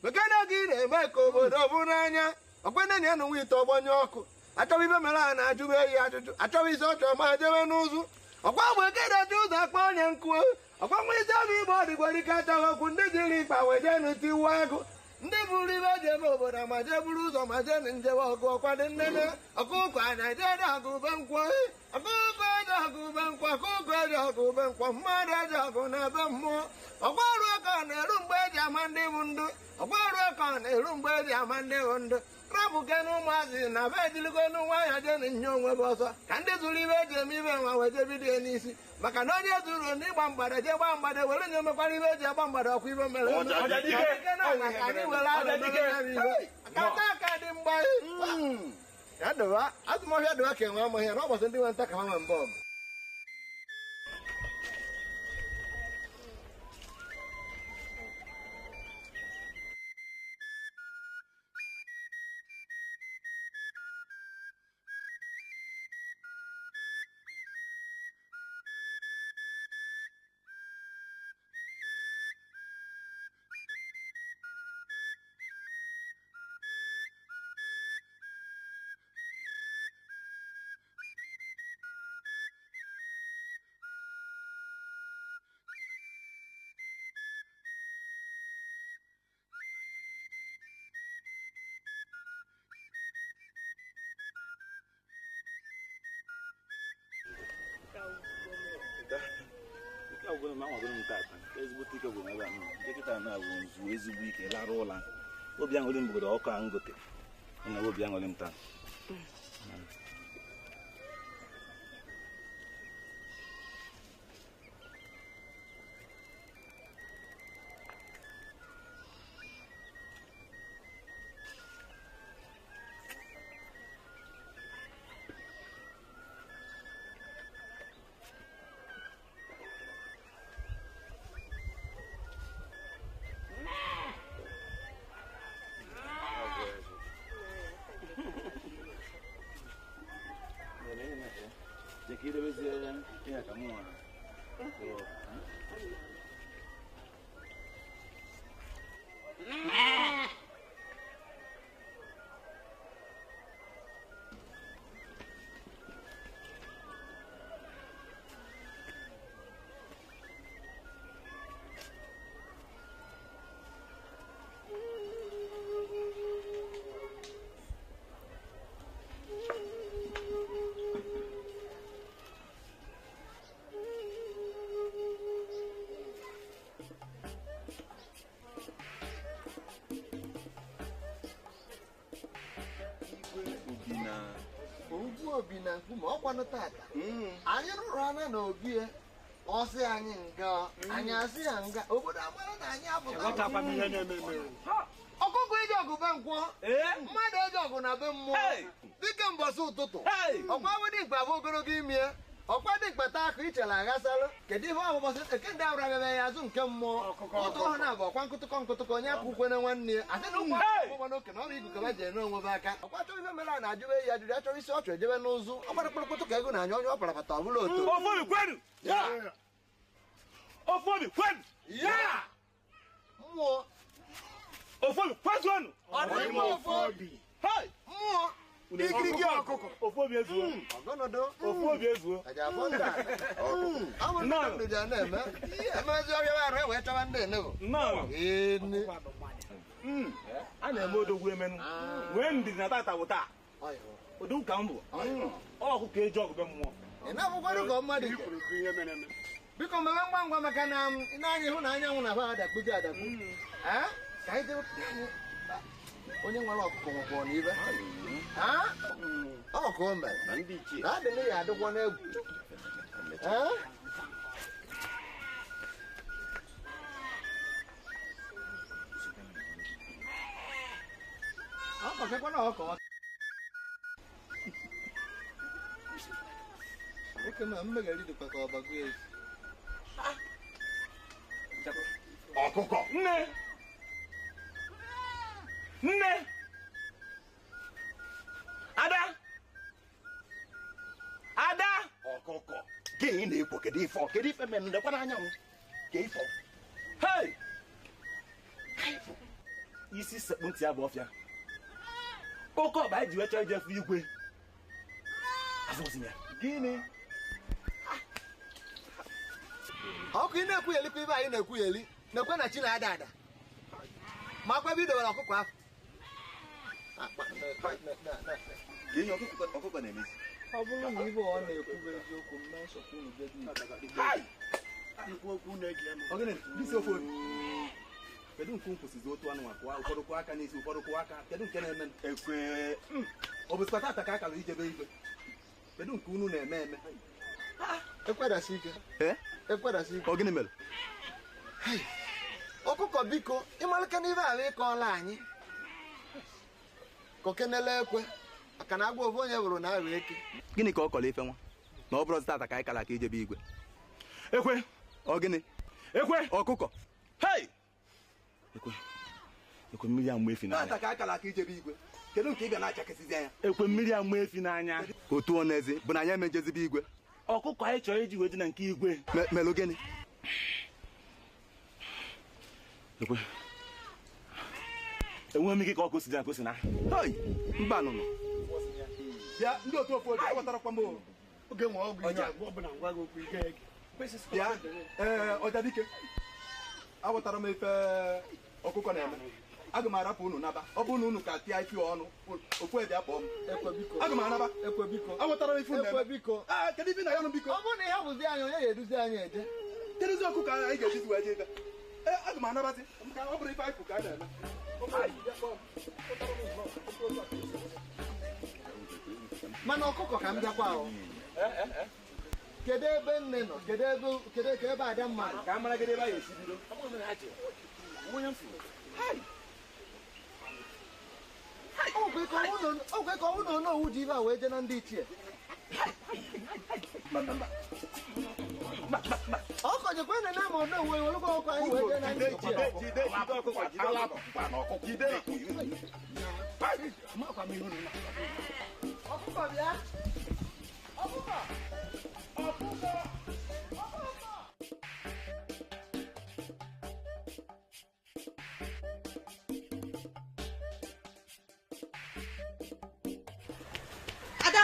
Bekene ka ị na-eme ka obodo fụ n'anya. Ọgbada na ya na onwe ite ọgbanyụ ọkụ. Achọrọ ibe mere a na-ajụbe ya ajụjụ achọrọ isi ọcha ma jebe n'ụzụ. Ọkwa mgbe kedachi ụzọ akpọ onye nkụ ọkwa nwa isi ọbụ igbo ọdịgwara achọghị okwu ndị jiri ikpa wee jee n'tiwa agụ ndị buru ibe ji eme obodo ma jee buru ụzọ ma jee na njewe ọgụ ọkwa dị nnene ọkụkọ a na-eje ede ọgụ ube nkwọ ọkụkọ eji ọgụ ube nkwọ ọkụkọ eji ọgụ ube nkwọ mmadụ eji ọgụ na ebe mmụọ ọkwa ọrụ ka ọ na-eru mgbe eji ama ndị bụ ndụ ọkwa ọrụ ka ọ na-eru mgbe eji ama ndị bụ ndụ rapụke na ụmụazị na be ejiligo nwaanyị jee na nye onwe bụ ọsọ ka ndị zụrụ ibe eji eme ibe nwa wee jee bido ya n'isi maka na onye zụrụ na ịgba mgbada jee gbaa mgbada were nye mekwara ibe eji agba mgbada ọkwa ibe mere ka anyị were alụ aka aka dị mgba ya dụwa azụmọhịa dụwa ka enwe amahịa na ọgbọsị ndị nwe nta ka ha nwe mbọ ọgụ. Ezigbo ike lara ụla obi aṅụrị m bụgodo ọkụ a ngote na obi aṅụrị m taa. Jekidebezie ihe ka mụ nwa. Obi na nkume ọkwanụ tata anyị rụrụ anya na obi ya ọsị anyị nga anyị asị ya nga obodo amara na anyị apụta ọkụkọ eji ọgụ be nkwọ mmadụ eji ọgụ na be mmụọ dịka mbọsị ụtụtụ ọkwa dị mkpa bụ ogologo ime ọkwa dị mkpa taa akụ ichela aghasalụ kedu ihe ọbụbọsị eke ndị awụra bịa ya azụ nke mmụọ otu ọhụ na-abụ ọkwa nkụtụkọ nkụtụkọ onye akwụ ukwe na nwanne ya asị na ụkwụ akwụkwọ n'oke na ọrụ igu kaba ji ene onwe aka ọkwa chọrọ ife mere a na-ajụbe ya ajụjụ achọrọ isi ọchụ ejebe n'ụzụ ọ gbara kpụrụkpụtụ ka ego na-anya onye ọ kpara bata ọbụla otu Ofobi kwenu! Ya! Mmụọ! Ofobi kwezuonu! Ọ dị mma ofobi! Mmụọ! Igirigi ọkụkọ! Ofobi ezuo! Ọgọnọdụ! Ofobi ezuo! Aja afọ nta! Ọ bụrụ na ndụ ji na-eme emezi ọbịa arụ ewee chọba ndị enewo. Nnọọ! A na-eme odogwu emenu nwee ndidi na tata bụ taa odogwu ka m bụ ọkụkọ eji ọgụ be mmụọ. Ị na-abụkwarụ ka mmadụ ike. Biko mebe ngwa ngwa maka na n'anya ịhụ na anyanwụ na adakpuzi adakpu. Ka anyị debe onye nwere ọkụkọ nwekwa na ibe. Ọ ka o mere. Na adị ya adịkwa n'egwu. Ọ kọchakwa na ọkọ. Oke ma mmegheri dịkwa ka ọbago ezi. Ọkụkọ! Nne! Nne! Ada! Ada! Ọkụkọ! Gịnị na-ekwo kedu ife kedu ife mere ndekwa n'anyanwụ ka ifo? Hey! Isi sekpụ ntị ya bụ ọfịa. Oke ọkpa anyị ji wee chọọ ije fụ igwe. Azụzi m ya. Gịnị? Ọkụ ị na-ekwughelikwa ibe anyị na-ekwugheli na-ekwe na chi na-ada ada ma akwa ebe idobere ọkụkọ ahụ. Ọ bụrụ na ibe ọ na-ekwu bụ eziokwu mme nsogbu unu kedu nke nkwụsịzi otu anụ akwa ụfọdụ kwụọ aka n'isi ụfọdụ kwụọ aka kedu nke na-eme ekwe ọ bụ sịkwa tata ka akara ijebe igwe kedu nke unu na-eme eme ekwedasị ike ekwedasị ike ọ gịnị mere ọkụkọ biko ịmalite n'ibe ahụ ịkọọla anyị kokenele ekwe maka na agwa ofu onye bụrụ na arụ eke gịnị ka ọ kọrọ ife nwa na ọ bụrụ tata ka anyị kara aka ijebe igwe ekwe ọ gịnị ekwe ọkụkọ hei ekwe ekwe mmiri amụ efi n'anya tata ka anyị kara aka ijebe igwe kedu nke ị bịa na-achakasịzi anya ekwe mmiri amụ efi n'anya otu ọ n'ezi bụ na anyị emejezibe igwe ọkụkọ anyị chọrọ iji wee dị na nke igwe melụ gịnị ekwe enweghị m ike ka ọkụ si dị na si na hei mba nụnụ bịa ndị otu ofu obi aghọtarakwa m oge nwe ọgwụ ihe ọ bụla ngwa gị okwu ike bịa ee ọja dike aghọtara m ife ọkụkọ na-eme aga m arapụ unu naba ọ bụrụ na unu ka tịa ife ọnụ ofu ebe akpọọ m aga m anaba aghọtara m ife unu na-eme kedu ife na ya nụ biko ọ bụrụ na ihe bụzi anyị onye ga-eduzi anyị eje kedụzi ọkụkọ anyị ga-ejizi wee jee ife ee aga m anabazi ka ọ bụrụ ife anyị ka a na-eme mana ọkụkọ ka m bịakwa ahụ kedu ebe nne nọ kedu ebe kedu ka ebe ada mma ka a mara kedu ebe anyị esi bido ogwe ka ọnwụ na onowu ji ibe a wee jee na ndị ichie ọkọnyekwe na na ma onowu ewelụkwa ọkụ anyị wee jee na ndị ichie ọkụkọ bịa ọkụkọ.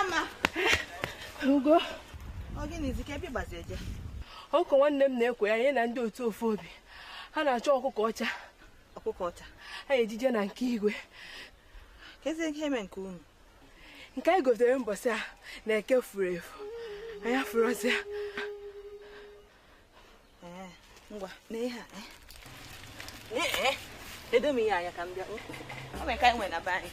Adamma. Ugo. Ọ gịnịzi ka ebe ịgbazi eje? Ọkụkọ nwanne m na-ekwe ya na ndị otu ofu obi. Ha na-achọ ọkụkọ ọcha. Ọkụkọ ọcha? Ha ejije na nke igwe. Kezi ihe eme nke unu? Nke anyị gotere mbọsị a na-eke furu efu. Anyị afụrọzi ya. Ee, ngwa, na ihe a. Ee, edo m ihe anya ka m bịa. Ọ nwere ka anyị nwere na be anyị.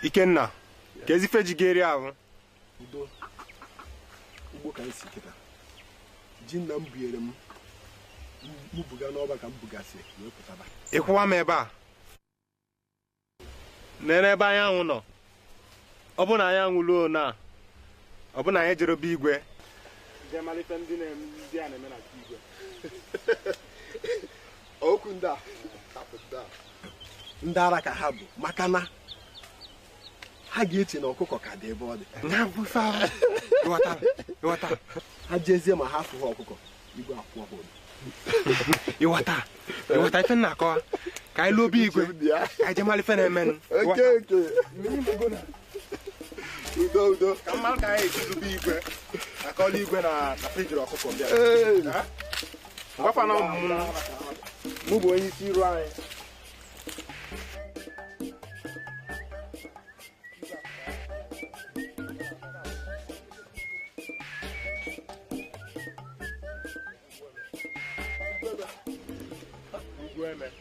Ikenna, ka ezi ife ji gị eri ahụ? Udo, ugbo ka m si kịta. Ji nna m bunyere m, m buga n'ọba ka m bugasị wee pụtaba. Ị kwụwa m ebe a? Nere ebe anyanwụ nọ. Ọ bụ na anyanwụ luo na, ọ bụ na anyị jere be igwe. Jee malite ndị a na-eme na igwe. Okwu ndị a, hapụ ndị a. Ndị ara ka ha bụ maka na ha ga-eche na ọkụkọ ka dị ebe ọ dị. Ha jezie ma ha fụghị ọkụkọ, igwe akwụọ ha ụdọ. Ịghọta ife m na-akọwa ka anyị lụọ obi igwe ka anyị jee mara ife na-emenụ. Udo udo. Ka mmadụ ka anyị esi zube igwe akọla igwe na frijiri ọkụkọ bịa. Gwafa na ọmụmụ mụ bụ onye isi iru anyị.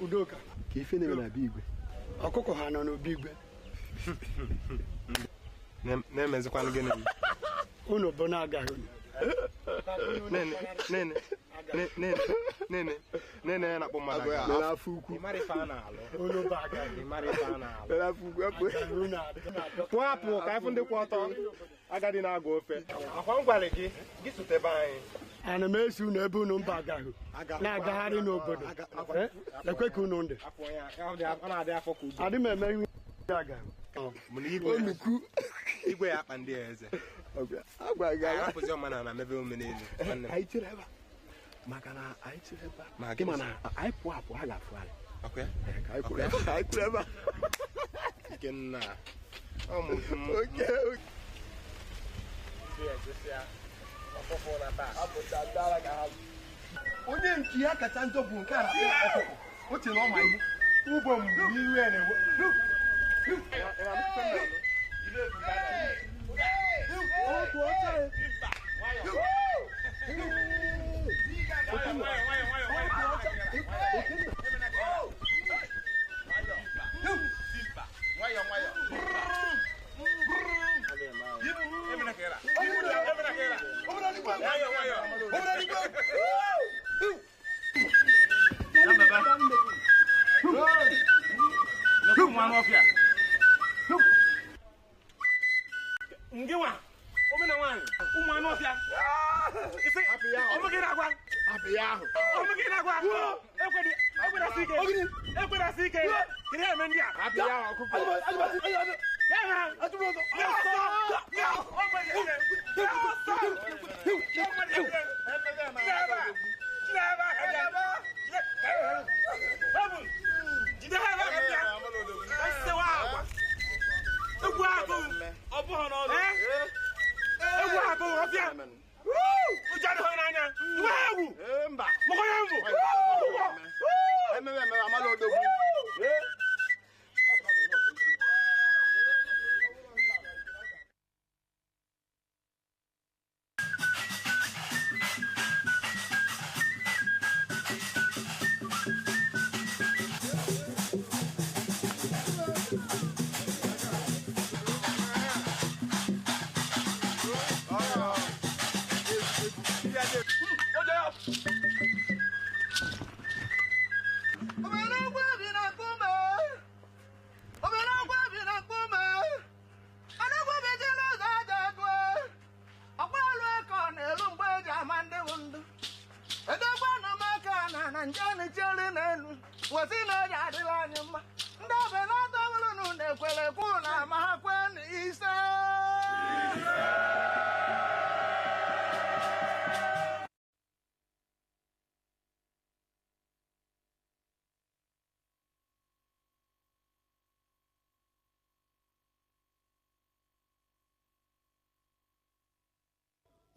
Udoka ka ife na-eme na be igwe. Ọkụkọ ha nọ n'obi igwe. Na-emezikwanụ gịnị? Unu bụ na-agaghị unu. Nene, nene, nene, nene, nene ya na-akpọ mmadụ aga. Lere afọ ukwu. Ị mara ife a na-alụ. Unu bụ agaghị. Ị mara ife a na-alụ. Lere afọ ukwu, apụ. Pụọ apụ ka afụ ndị kwụ ọtọ agadi na-agụ ofe. Akwa m gwara gị, gị sotebe anyị. Ana m esi unu ebe unu mba agahụ na-agagharị n'obodo. Ekwe ka unu ndị. Adị m eme ihe agahụ. Onukwu. Igwe ya akpa ndị eze. Arapụzi ọma na mebe omenelu. Anyị chere ebe a. Maka na anyị chere ebe a. Gị ma na anyị pụọ apụ ha ga-afụ anyị. Anyị kwuru ebe a. Ikenna. Oke. Onye nke ya kacha njọ bụ nke a na-akpọ ọkụkọ. O chere na ọ ma ihe. Ugbo m bụ iwe na-ewe. Ngiwa, omena nwaanyị, ụmụ anụ ọfịa. Isi, ọmụ gị na-agwa. Ọmụ gị na-agwa. Ekwerasị ike. Ekwerasị ike. Kedu ihe eme ndị a? Igbo si na ọja adịla anyị mma. Ndị obe na-atọ bụrụ na unu ekwere ekwu na ama ha kwenụ ise.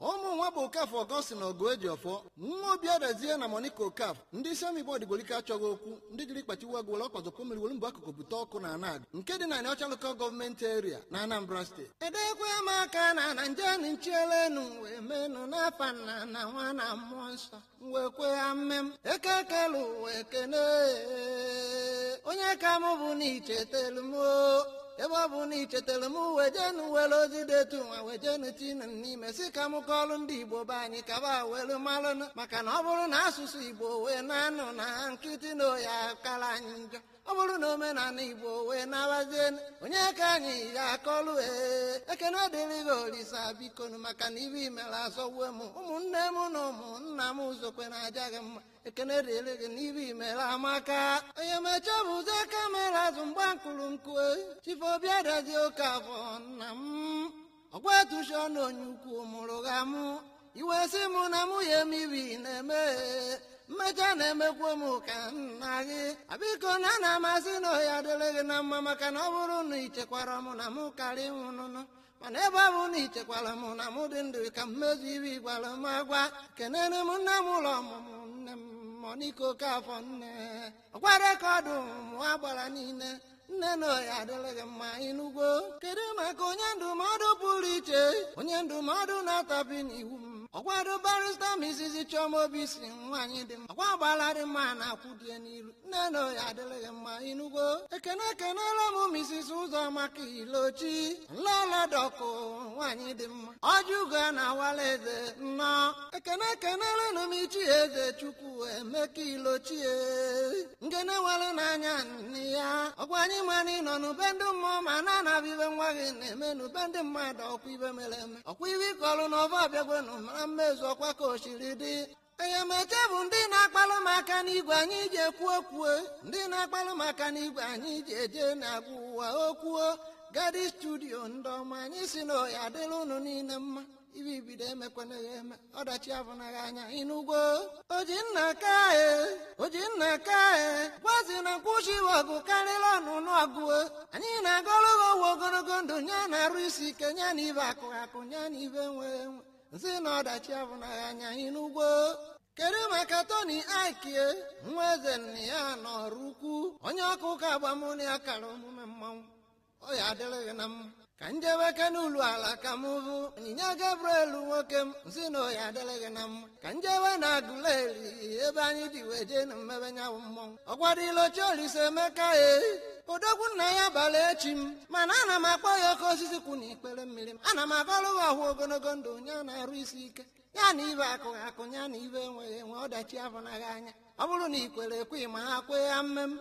Ụmụ nwa bụ Okafọ Ọgọstin Ọgụejiọfọ, nwa obi adazie na Monica Okafọ, ndị isi amị bọọdụ achọghị okwu, ndị jiri kpachiwa gwụla ọkọzọkọ mmiri were mbụ akụkụ bute ọkụ na anag nke dị na Anịọcha Local Government Area na Anambra Steeti. Edekwe m aka na na nje nchielenu wee menụ n'afa nna na nwa na mmụọ nsọ wee kwe ya mmem ekekelu wee kene onye ka mụ bụ na ichetelu m ebe ọ bụ na ichetelu m wejenu were ozi detu nwa wejenu tinu n'ime si ka m kọọlụ ndị Igbo be anyị kaba welu malụnụ maka na ọ bụrụ na asụsụ Igbo wee na-anụ na nkịtị na oya kara anyị njọ ọ bụrụ na omenala Igbo wee nabazie onye ka anyị ya akọlụ ee ekene dịrị gị Olisa bikonu maka na ibe imere azọgbuo m ụmụnne m na ụmụnna m zokwe na aja gị mma ekene dịrị gị n'ibe imere amaka onye mecha bụ ụzọ kamera azụ mgba nkụrụ nkụ Chief Obi Adazie Okafọ nna m ọgwa etuchi ọnụ onye ukwu mụrụ gha mụ iwe sị mụ na mụ ya eme ibi na-eme mmecha na-emekwu m ka nna gị abiko na ana amasị na oya adịrị gị na mma maka na ọ bụrụ na ichekwara m na mụ karị ịnwụnụnụ mana ebe ọ bụ na ichekwara m na mụ dị ndụ ka mmezu ibe gwara m agwa kenere m nne m ụlọ ọmụmụ nne m Monica Okafọ nne ọkwa rekọdụ mụ agbara niile nne na oya adịrị gị mma ịnugwo kedu maka onye ndụmọdụ pụrụ iche onye ndụmọdụ na-atabi n'iwu m ọkwado barista Mrs. Chioma Obi si nwaanyị dị mma ọkwa agbala dị mma na-akwụdie n'ilu nne na oya adịrị gị mma ịnugwo ekene ekenela m Mrs. Ụzọamaka Ilochi nlọlọdọkụ nwaanyị dị mma ọjụgo na awala eze nnọọ ekene ekenela m Ichie Eze Chukwu Emeka Ilochie ngene nwere n'anya nne ya ọkwa anyị mana ị nọ n'ube ndị mmụọ ma na anabibe nwa gị na-eme n'ube ndị mmadụ ọkwa ibe mere eme ọkwa ibe ịkọlụ na ọva ọbịagwenụ mara mmezu ọkwa ka osiri dị enyemeche bụ ndị na-akpalụ m aka n'igwe anyị ji ekwu okwu ndị na-akpalụ m aka n'igwe anyị ji eje na-agwa ụwa okwuo Gadi studio ndị ọma anyị si na oya adịla unu niile mma ibe ibido emekwana ya eme ọdachi abụnaghị anya ịnugwo oji nna ka e gwazi na nkwụchi ọgụ karịrị ọnụnụ ọgụ anyị na-agọlụ gị owe ogologo ndụ nya na-arụ isi ike nya na ibe akụ akụ nya na ibe nwe enwe nsị na ọdachi abụnaghị anya ịnugwo kedu maka Tony Ike nwa eze nna ya nọrọ ukwu onye ọkụ ụka agbamụna ya kara omume mmanwụ ọ ya adịrị gị na mma ka njebe n'ụlọ ala ka m bụ onyinye Gabriel nwoke m nsị na oya adịrị gị na mma ka njebe na Agụleri ebe anyị ji wee jee na mmebe nyanwụ mmọnwụ ọkwadịlochi Olisa Emeka e odogwu nna ya bala echi m mana ana m akpọ ya oke osisi kwụ na ikpere mmiri m ana m akọrọ gị ọhụ ogologo ndụ ya na-arụ isi ike ya na ibe akụ akụ ya na ibe enweghị enwe ọdachi afụnaghị anya ọ bụrụ na ikwere ekwe ma ha kwee ya mmem.